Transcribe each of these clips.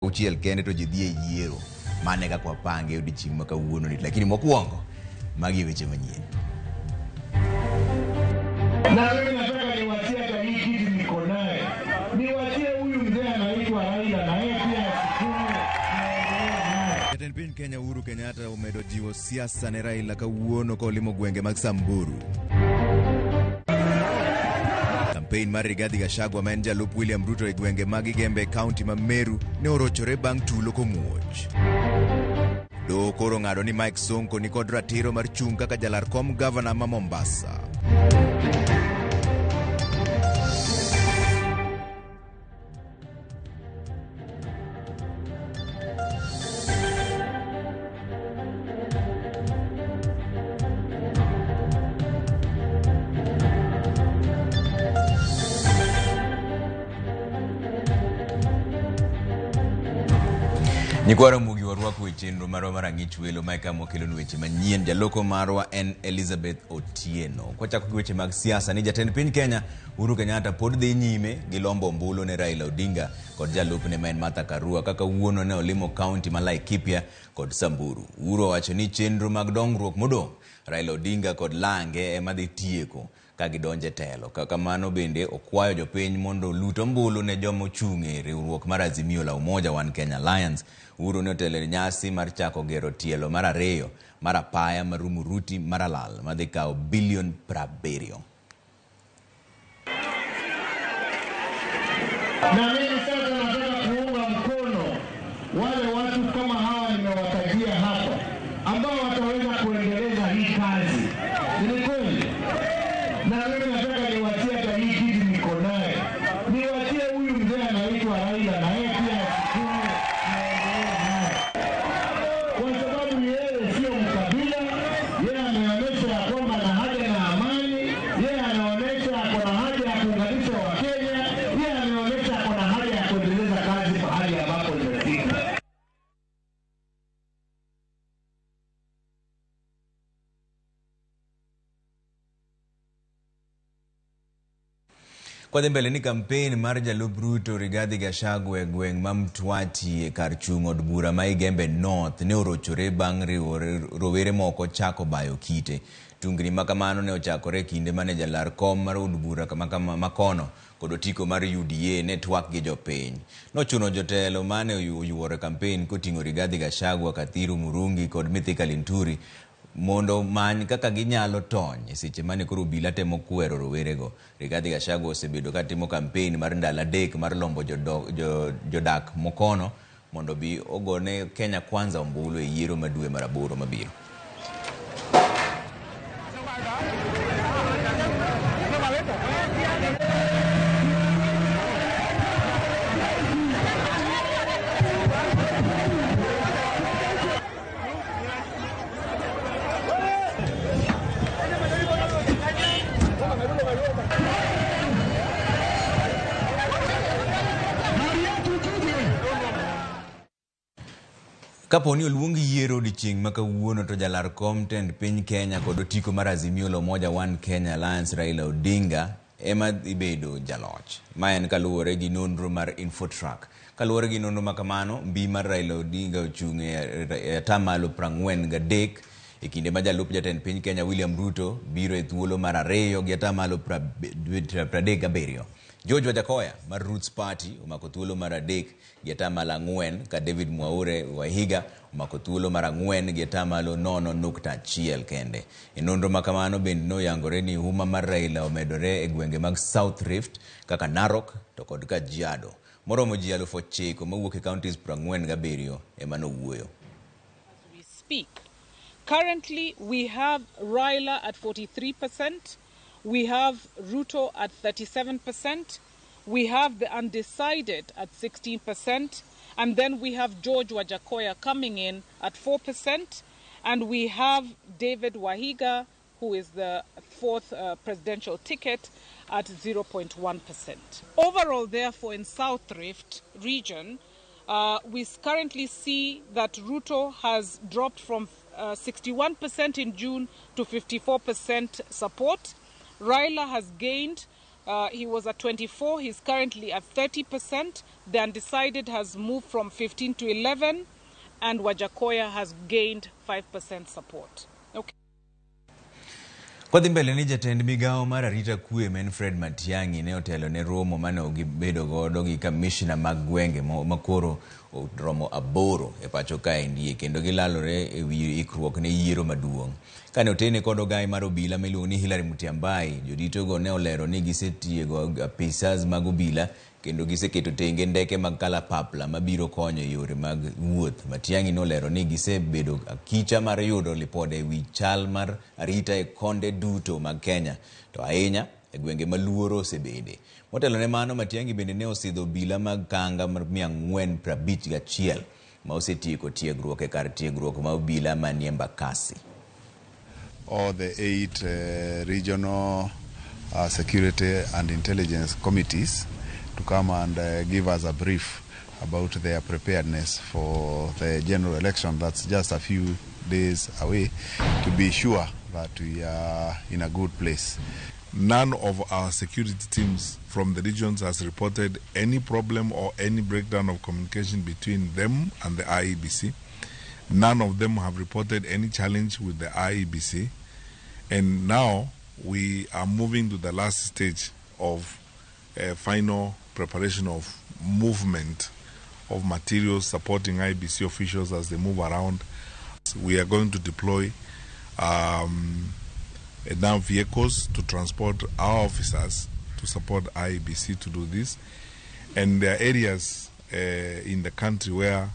Auchiel kende to ji dhi e yiero. Mano e kaka wapange e odiechieng' ma kawuononi. Lakini mokwongo, magi e weche manyien. Na mimi nataka niwatie hata hii kiti niko naye, niwatie huyu mzee anaitwa Raila na yeye pia asukume aendelee naye. Jatend piny Kenya Uhuru Kenyatta omedo jiwo siasa ne Raila kawuono kolimo gwenge mag Samburu. Kampein mar Rigathi Gachagua ma en jalup William Ruto e gwenge mag Igembe e kaunti ma Meru ne orochore bang' tulo komuoch. Doho koro ong'ado ni Mike Sonko ni kod ratiro mar chung' kaka jalar kom gavana ma Mombasa. Nyikwa Ramogi warwako e chenro marwa mar ang'ich welo mae kama wakelonu weche manyien. Jaloko marwa en Elizabeth Otieno. Kwachako gi weche mag siasa ni jatend piny Kenya Uhuru Kenyatta pod dhi nyime gi lombo ombulu ne Raila Odinga kod jalupne ma en Martha Karua kaka wuono ne olimo kaunti ma Laikipia kod Samburu. Uhuru owacho ni chenro mag dongruok modong' Raila Odinga kod lange ema dhi tieko ka gidonjo e telo. Kamano bende okwayo jopiny mondo olut ombulu ne joma ochung' e riwruok mar Azimio la Umoja One Kenya Alliance. Uhuru ne otelo e nyasi mar chako gero tielo mar ariyo mar apaya ma Rumuruti Maralal madhi kawo bilion 70. Na mimi sasa nataka kuunga mkono wale watu kama hawa nimewatajia hapa ambao wataweza kuendeleza hii kazi. Ni kweli? Na mimi nataka niwatie hata hii kiti niko naye, niwatie huyu mzee anaitwa Raila na yeye pia asukume aendelee naye, kwa sababu yeye sio mkabila. Yeye ameonyesha ya kwamba ana haja na amani, yeye anaonyesha ako na haja ya kuunganisha Wakenya, yeye ameonyesha ako na haja ya kuendeleza kazi mahali ambapo imefika. Kwadhi mbele ni kampen mar jalup Ruto Rigathi Gachagua e gweng' ma Mtwati e kar chung' od bura ma Igembe North ne orochore bang' riwo rowere moko chako bayo kite. Tungni ma kamano ne ochakore e kinde mane jalar kom mar od bura makono kod otiko mar UDA ne twak gi jopiny. Nochuno jotelo mane oyuoro e kampen koting'o Rigathi Gachagua, Kathiru Murungi kod Mithika Linturi mondo omany kaka ginyalo tony e seche mane koro obila temo kwero rowerego. Rigathi Gachagua osebedo ka timo kampen mar ndalo adek mar lombo jodak mokono mondo obi ogone Kenya Kwanza ombulu e yiero ma dwe mar aboro mabiro. Kapo ni oluong yiero odiechieng' ma kawuono to jalar kom tend piny Kenya kod otiko mar Azimio la Umoja One Kenya Alliance Raila Odinga ema dhi bedo jaloch. Ma en kaluwore gi nonro mar Infotrack. Kaluwore gi nonro ma kamano, mbi mar Raila Odinga ochung' e atamalo 43 e kinde ma jalup jatend piny Kenya William Ruto biro e thuolo mar ariyo gi atamalo 37. George Wajackoyah mar Roots Party omako thuolo mar adek gi atamalo 4 ka David Mwaure Waihiga omako thuolo mar 4 gi atamalo 0.1 kende. E nonro ma kamano bende noyangore ni huma mar Raila omedore e gwenge mag South Rift kaka Narok to kod Kajiado. Moromo ji 9,000 mawuok e counties 47 ema nowuoyo. As we speak, currently we have Raila at 43%, we have Ruto at 37%, we have the undecided at 16%, and then we have George Wajackoyah coming in at 4%, and we have David Waihiga, who is the fourth presidential ticket, at 0.1%. Overall, therefore, in South Rift region, we currently see that Ruto has dropped from 61% in June to 54% support. Raila has gained He was at 24. He's currently at 30%. The undecided has moved from 15 to 11, and Wajackoyah has gained 5% support. Okay. Kwadhi mbele ni jatend migawo mar arita kwe ma en Fred Matiang'i ne otelo ne romo mane gibedo godo gi kamishna mag gwenge makoro romo 8 e pacho kaendi kendo gilalore e wi ikruok ne yiero maduong'. Kane otene kod ogai mar obila miluongo ni Hilary Mutyambai, joditogo ne olero ni gisetiego apisas mag obila kendo giseketo tenge ndeke mag kalapapla mabiro konyo e yore mag wuoth. Matiang'i nolero ni gisebedo akicha mar yudo lipode e wi chal mar arita e konde duto mag Kenya, to ahinya e gwenge ma luoro osebede. Motelo ne mano, Matiang'i bende ne osidho obila mag kanga mar 451 ma osetieko tiegruok e kar tiegruok ma obila manie Embakasi. All the 8 regional security and intelligence committees to come and give us a brief about their preparedness for the general election that's just a few days away, to be sure that we are in a good place. None of our security teams from the regions has reported any problem or any breakdown of communication between them and the IEBC. None of them have reported any challenge with the IEBC. And now we are moving to the last stage of final preparation of movement of materials supporting IEBC officials as they move around. We are going to deploy enough vehicles to transport our officers to support IEBC to do this. And there are areas in the country where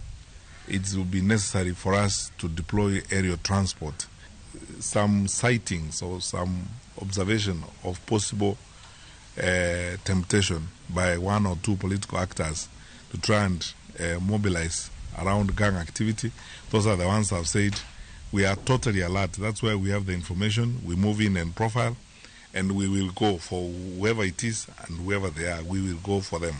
it will be necessary for us to deploy aerial transport. Some sightings or some observation of possible temptation by one or two political actors to try and mobilize around gang activity. Those are the ones I've said we are totally alert. That's why we have the information. We move in and profile, and we will go for whoever it is and whoever they are. We will go for them.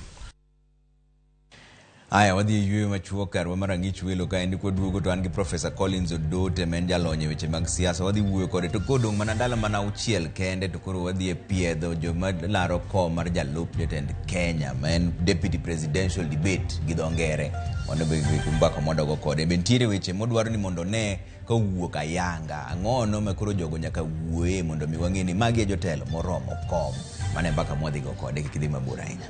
Aya, wadhi e yweyo machuok karwa mar ang'ich welo kaendi kwaduogo to an gi Professor Collins Odote ma en jalony e weche mag siasa. Wadhi wuoyo kode to kodong' mana ndalo mana 6 kende to koro wadhi e piedho joma laro kom mar jalup jatend Kenya ma en Deputy Presidential Debate gi dho ngere. Mano be mbaka mwadogo kode. Be nitiere weche modwaro ni mondo ne kowuok ayanga. Ang'ono ma koro jogo nyaka wuoye mondo mi wang'e ni magi e jotelo moromo kom. Mano e mbaka mwadhi go kode, kik idhi mabor ahinya.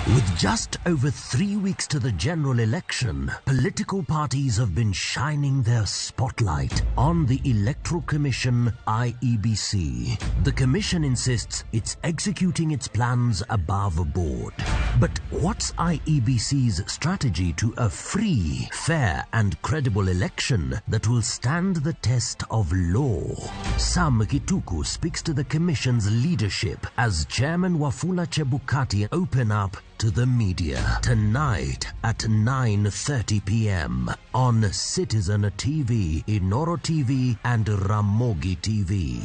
With just over 3 weeks to the general election, political parties have been shining their spotlight on the Electoral Commission, IEBC. The Commission insists it's executing its plans above board. But what's IEBC's strategy to a free, fair and credible election that will stand the test of law? Sam Gituku speaks to the Commission's leadership as Chairman Wafula Chebukati open up to the media tonight at 9:30 p.m. on Citizen TV, Inoro TV and Ramogi TV.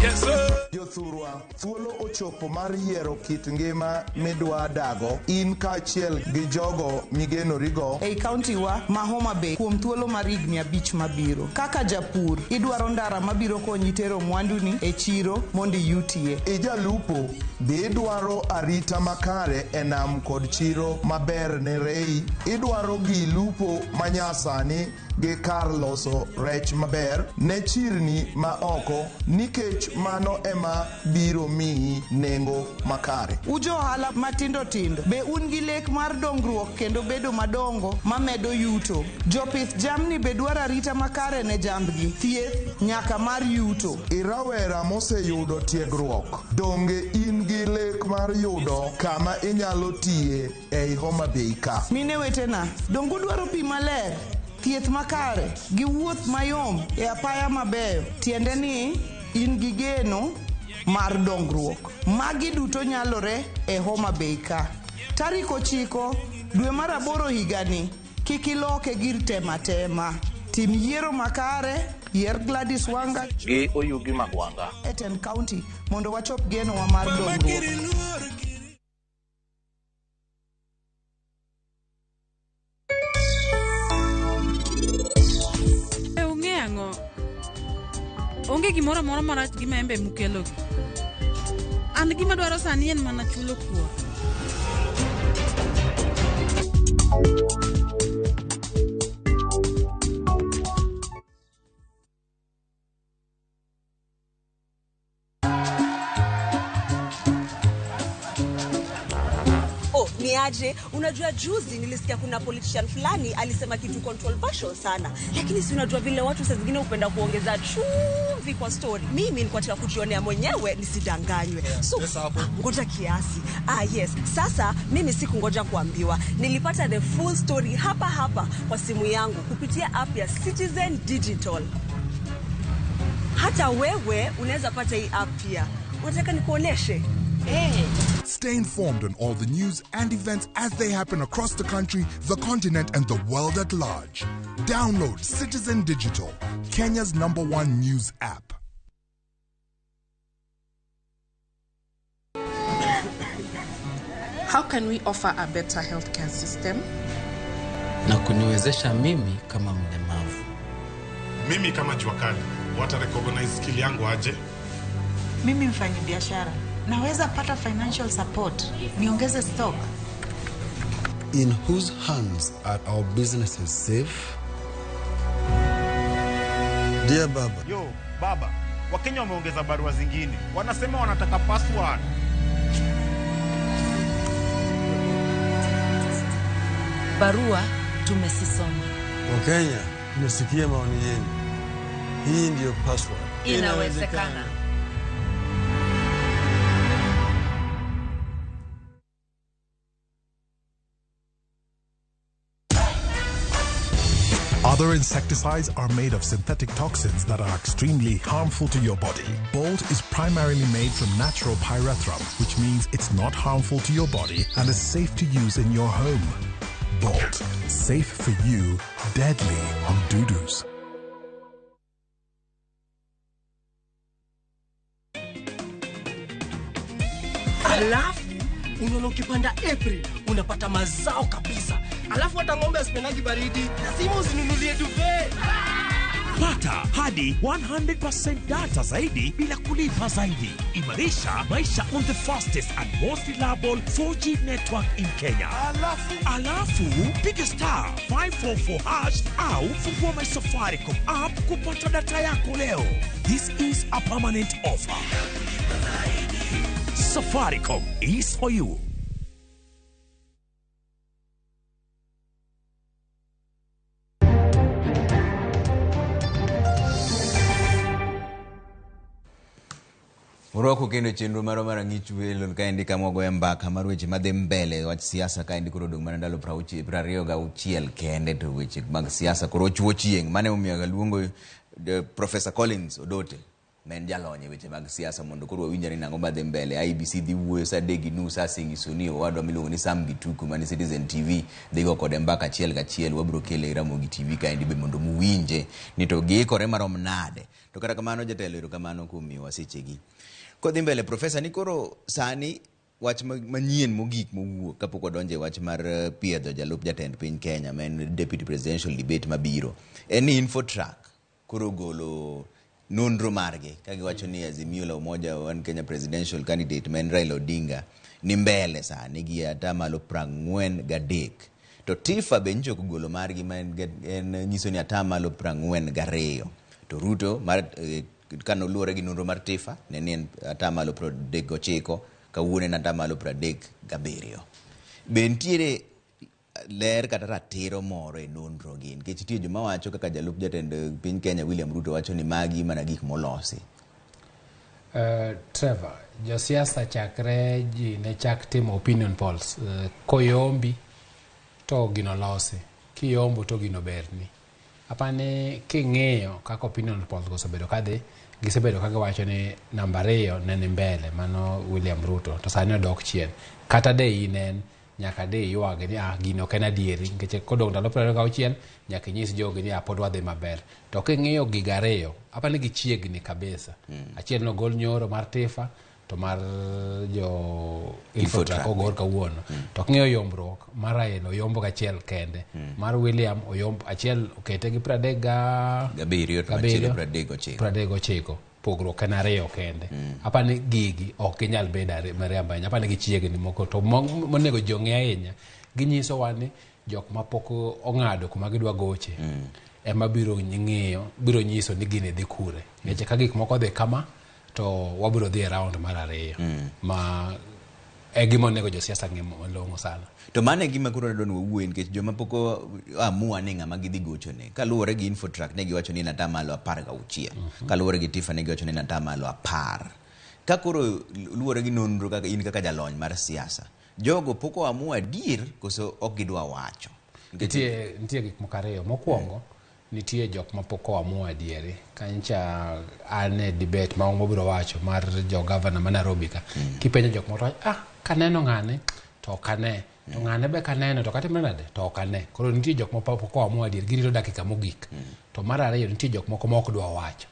Yes, sir. Jothurwa, thuolo ochopo mar yiero kit ngima midwa dago in kaachiel gi jogo migenorigo ei kaunti wa ma Homa Bay kuom thuolo mar higni 5 mabiro. Kaka japur, idwaro ndara mabiro konyi tero mwanduni e chiro mondo iyutie. Ijalupo, be idwaro arita makare e nam kod chiro maber ne rei. Idwaro gi lupo manyasani gi kar loso rech maber ne chirni ma oko, nikech mano ema biro miyi nengo makare. Ujo ohala matindo tindo, be un gi lek mar dongruok kendo bedo madongo mamedo yuto? Jopith jamni be dwaro arita makare ne jambgi, thieth nyaka mar yuto. Irawera moseyudo tiegruok, donge in gi lek mar yudo kama inyalo tiye ei Homa Bay ka? Mine wetena, donge udwaro pi maler, thieth makare gi wuoth mayom e apaya mabeyo? Tiende ni in gi geno mar dongruok. Magi duto nyalore e Homa Bay ka. Tarik 9 dwe mar 8 higani, kik iloke gir tema tema. Tim yiero makare Yier Gladys Wanga gi Oyugi Magwanga e tend county mondo wachop genowa mar dongruok. E ong'e ang'o? Onge gimoro amora marach gi maembe mukelogi. An gima dwaro sani en mana chulo kuor. Oh, ni aje? Unajua juzi nilisikia kuna politician fulani alisema kitu controversial sana, lakini si unajua vile watu saa zingine hupenda kuongeza chumvi kwa story. Mimi nilikuwa nataka kujionea mwenyewe nisidanganywe. So ngoja kiasi. Ah, yes. Sasa mimi sikungoja kuambiwa, nilipata the full story hapa hapa kwa simu yangu kupitia app ya Citizen Digital. Hata wewe unaweza pata hii app pia. Unataka nikuoneshe? Hey. Stay informed on all the news and events as they happen across the country, the continent, and the world at large. Download Citizen Digital, Kenya's #1 news app. How can we offer a better healthcare system? Na kuniwezesha mimi kama mlemavu. Mimi kama jua kali, wata recognize skill yangu aje? Mimi mfanyabiashara, naweza pata financial support, niongeze stock. In whose hands are our businesses safe? Dear Baba. Yo, Baba, Wakenya wameongeza barua zingine. Wanasema wanataka password. Barua tumesisoma. Wakenya, tumesikia maoni yenu. Hii ndiyo password. Inawezekana. Other insecticides are made of synthetic toxins that are extremely harmful to your body. Bolt is primarily made from natural pyrethrum, which means it's not harmful to your body and is safe to use in your home. Bolt, safe for you, deadly on dudus. Alafu unaona ukipanda April unapata mazao kabisa. Alafu hata ng'ombe asipendagi baridi, lazima usinunulie duvet. Pata hadi 100% data zaidi bila kulipa zaidi. Imarisha maisha on the fastest and most reliable 4G network in Kenya. Alafu piga star 544 hash au fungua my Safaricom app kupata data yako leo. This is a permanent offer. Safaricom is for you. Orwako kendo chenro marwa mar ang'ich welo kaendi kama wagoyo mbaka mar weche madhi mbele wach siasa kaendi koro odong' mana ndalo 26 kende to weche mag siasa koro ochuo chieng'. Mano emomiyo aluongo Professor Collins Odote ma en jalony e weche mag siasa mondo koro wawinj ni nang'o madhi mbele. IEBC dhi wuoyo saa 3:30 asenyiso ni owadwa miluongo ni Sam Gituku mani Citizen TV dhi go kode mbaka achiel kachiel. Wabiro kele e Ramogi TV kaendi be mondo muwinje ni to giikore marom nade. To kata kamano jatelo, erokamano kuom miyowa sechegi. Kodhi mbele Profesa, ni koro sani wach manyien mogik mowuok kapok wadonjo e wach mar piedho jalup jatend piny Kenya ma en Deputy Presidential Debate mabiro en ni Infotrack koro ogolo nonro margi ka giwacho ni Azimio la Umoja One Kenya Presidential Candidate ma en Raila Odinga ni mbele sani gi atamalo 43. To Tifa be nyocha ogolo margi ma en nyiso ni atamalo 42. To Ruto mar kanoluwore gi nonro mar Tifa ne ni en atamalo 39, kawuono en atamalo 37. Be nitiere ler kata ratiro moro e nonro gi nikech nitie joma wacho kaka jalup jatend piny Kenya William Ruto wacho ni magi mana gik molosi. Trevor, josiasa chakre ji ne chak timo opinion polls, koyombi to gino losi, kiyombo to gino berni. Apani king'iyo kaka opinion polls osebedo kadhi, gisebedo ka giwacho ni namba 2 ne ni mbele, mano William Ruto, to sani odok chien. Kata de in en Nyaka de ywagi ni ah, gini ok en adieri nikech kodong' ndalo 26 nyaka inyis jogi ni ah, pod wadhi maber. To king'iyo gigo ariyo, apa ni gichiegni kabisa. Achiel nogol nyoro mar Tifa to mar jo Infotrak ogol kawuono. To king'iyo yombruok mar Raila oyombo gachiel kende. Mar William oyomb achiel okete gi 37 to machielo 39. 39. Pogruok en ariyo kende. Apa ni gigi ok ginyal bedo miriambo ahinya. Apa ni gichiegni moko to monego ji ong'e ahinya ginyisowa ni jok mapok ong'ado kuma gidwa goche ema biro ng'iyo biro nyiso ni gini dhi kure. Nikech ka gik moko dhi kama to wabiro dhi e round mar ariyo ma e gima onego josiasa ng'e malong'o sana. To mano e gima koro adwa ni wawuoye nikech joma pok oamua ni ng'ama gidhi gochone. Kaluwore gi Infotrak ne giwacho ni en atamalo 16. Kaluwore gi Tifa ne giwacho ni en atamalo 10. Ka koro luwore gi nonro kaka in kaka jalony mar siasa, jogo pok oamua adier koso ok gidwa wacho? Nitie gik moko ariyo. Mokwongo, nitie jok ma pok oamua adieri. Kancha an e debate ma wabiro wacho mar jo governor ma Nairobi ka. Kipenjo jok moko to wacho, ah, kaneno ng'ane to ok ane. To ng'ane be kaneno to katimre nade to ok ane. Koro nitie jok ma pok oamua adieri, girito dakika mogik. To mar ariyo nitie jok moko ma ok dwa wacho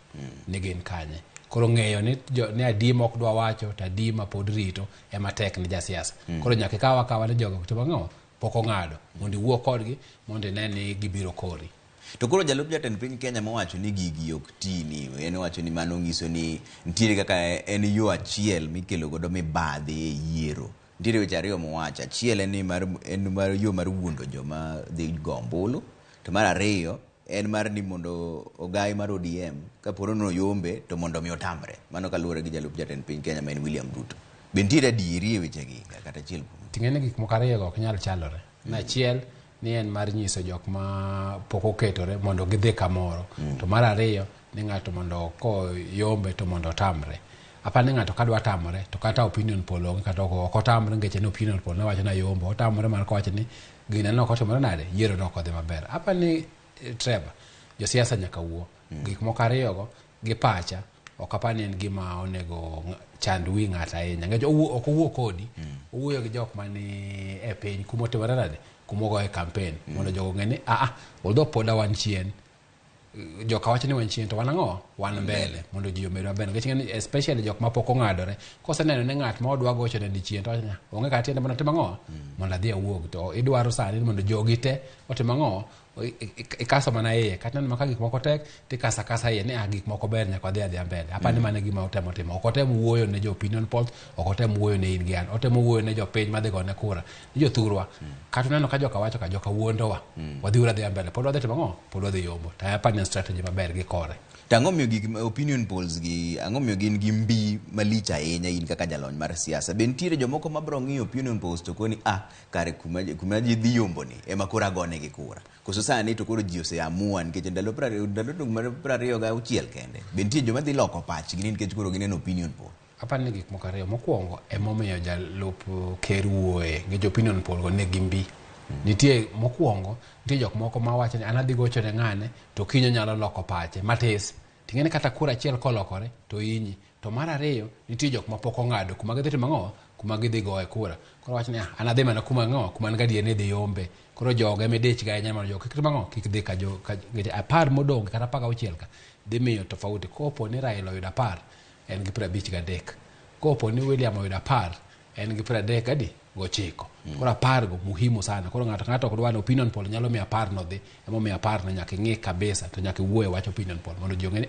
ni gin kanye. Koro ng'eyo ni, ni adi ma ok dwa wacho to adi ma pod rito ema tek ne jasiasa. Koro nyaka ikaw akawa ni jogo timo ang'o? Pok ong'ado mondo iwuo kodgi mondo ine ni gibiro kori. To koro jalup jatend piny Kenya mowacho ni gigi ok ti ni en owacho ni mano nyiso ni nitiere kaka en yo achiel mikelo godo mibadhi e yiero. Nitiere weche ariyo mowacho. Achiel en ni mar, en mar yo mar wuondo joma dhi go ombulu. To mar ariyo en mar ni mondo ogai mar ODM kaporo noyombe to mondo mi otamre. Mano kaluwore gi jalup jatend piny Kenya ma en William Ruto. Be nitiere adieri e wechegi kata achiel kuom? Ting'e ni gik moko ariyo go ok nyal chalore. Achiel ni en mar nyiso jok ma pok oketore mondo gidhi kamoro. To mar ariyo ni ng'ato mondo koyombe to mondo otamre. Apa ni ng'ato kadwa tamore to kata opinion poll onge kata ok otamre nikech en opinion poll nowacho ni ayombo. Otamore mana kowacho ni gine ne ok otimore nade, yiero ne ok odhi maber. Apa ni Trevor, josiasa nyaka wuo. Gik moko ariyo go gi pacha ok apar ni en gima onego chand wi ng'ato ahinya. Nikech ok owuo kodi, owuoyo gi jok mani e piny kumotimore nade, kumogoye campaign mondo jogo ong'e ni although pod wan chien, joka wacho ni wan chien to wan ang'o? Wan mbele mondo ji omed maber. Nikech ing'e ni especially jok mapok ong'adore, koseneno ni ng'at ma odwa gocho ne ni chien to wacho ni onge kata tiende mondo atim ang'o? Mondo adhi awuog. To idwaro sani mondo jogi te otim ang'o? Ikaso mana iye. Kata neno ka gik moko tek, tikasa kasa iye ni gik moko ber nyaka wadhi adhiya mbele. Apani mano e gima otemo timo. Ok otem wuoyo ne jo opinion polls, ok otem wuoyo ne in gi an. Otemo wuoyo ne jopiny madhi gone kura. Ni jothurwa, kata uneno ka joka wacho ka joka wuondowa. Wadhi uru adhiya mbele. Pod wadhi timo ang'o? Pod wadhi yombo. To apani en strategy maber gi kore. To ang'o miyo gik opinion polls gi ang'o miyo gin gi mbi malich ahinya in kaka jalony mar siasa? Be nitiere jomoko mabiro ng'iyo opinion polls to koni kare kuma ji dhi yombo ni ema koro agonegi kura. Koso sani to koro ji oseamua nikech ndalo dong' mar 26 kende. Be nitie joma dhi loko pachgi nikech koro gineno opinion poll? Apani ni gik moko ariyo. Mokwongo emomiyo jalup ker wuoye nikech opinion poll go nigi mbi. Nitie mokwongo, nitie jok moko mawacho ni an adhi gocho ne ng'ane to kiny onyalo loko pache matis. Ting'e ni kata kura achiel kolokore to inyi. To mar ariyo, nitie jok mapok ong'ado kuma gidhi timo ang'o? Kuma gidhi goye kura. Koro wach ni an adhi mana kuma ang'o? Kuma an gadier ni idhi yombe. Koro jogo ema idich ga ahinya mondo jogo kik tim ang'o? Kik dhi ka jo, ka, nikech 10 modong' kata 16 ka dhi miyo tofauti. Kopo ni Raila oyudo 10, en gi 53. Kopo ni William oyudo 10, en gi 39. Koro 10 go muhimu sana. Koro ng'ato ng'ato ok dwa ni opinion poll nyalo miyo 10 no dhi. Emomiyo 10 no nyaka ing'i kabisa to nyaka iwuo e wach opinion poll mondo ji ong'e ni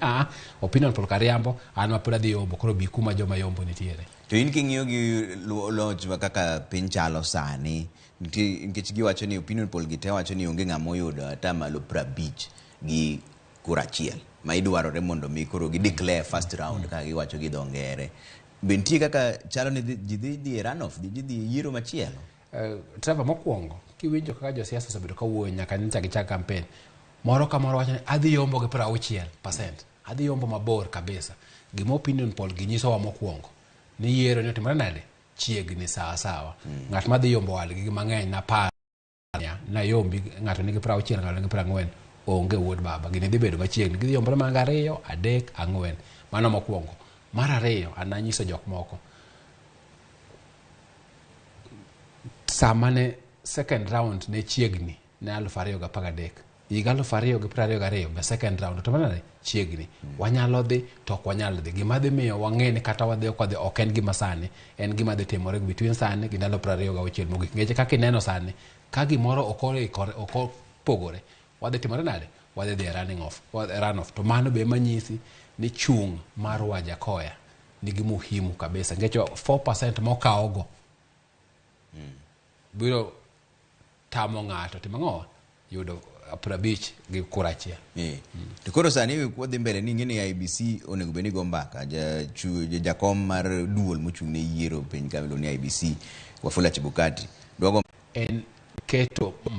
opinion poll kariambo an ma pod adhi yombo koro bi kuma joma yombo nitiere. To in king'iyo gi loch ma kaka piny chalo sani, nikech giwacho ni opinion poll gi te wacho ni onge ng'ama oyudo atamalo 50 gi kura achiel ma idwarore mondo mi koro gi declare first round kaka giwacho gi dho ngere. Be nitie kaka chalo ni ji dhi dhi e runoff, ji dhi e yiero machielo? Trevor, mokwongo kiwinjo kaka josiasa osebedo ka wuoyo nyaka nyocha gichak campaign, moro ka moro wacho ni adhi yombo gi 60%, adhi yombo mabor kabisa. Gima opinion poll gi nyisowa mokwongo ni yiero ni otimore nade? Chiegni sawa sawa. Ng'at madhi yombo wadgi gi mang'eny napar na yombi ng'ato nigi 60 ng'ato nigi 40 onge wuod baba. Gini dhi bedo machiegni, gidhi yombore mana 2, 3, 4. Mano mokwongo. Mar ariyo, an anyiso jok moko Sama ne second round ne chiegni ne 2013, higa 2022 be second round to manade chiegni. Wanyalo dhi to ok wanyal dhi. Gima dhi miyo wang'e ni kata wadhi ok wadhi ok en gima sani, en gima dhi timore between sani gi ndalo 26 mogik. Nikech kaka ineno sani, ka gimoro ok oikore, ok opogore, wadhi timore nade? Wadhi dhi e running off, run off. To mano be ema nyisi ni chung' mar Wajakoya nigi muhimu kabisa. Nikech 4% mokawogo biro tamo ng'ato timo ang'o? Yudo 50 gi kura achiel. To koro sani wadhi mbele ni ing'e ni IEBC onego bed ni go mbaka. Jakom mar duol mochung' ne yiero piny ka miluongo ni IEBC, Wafula Chebukati, dwa go en keto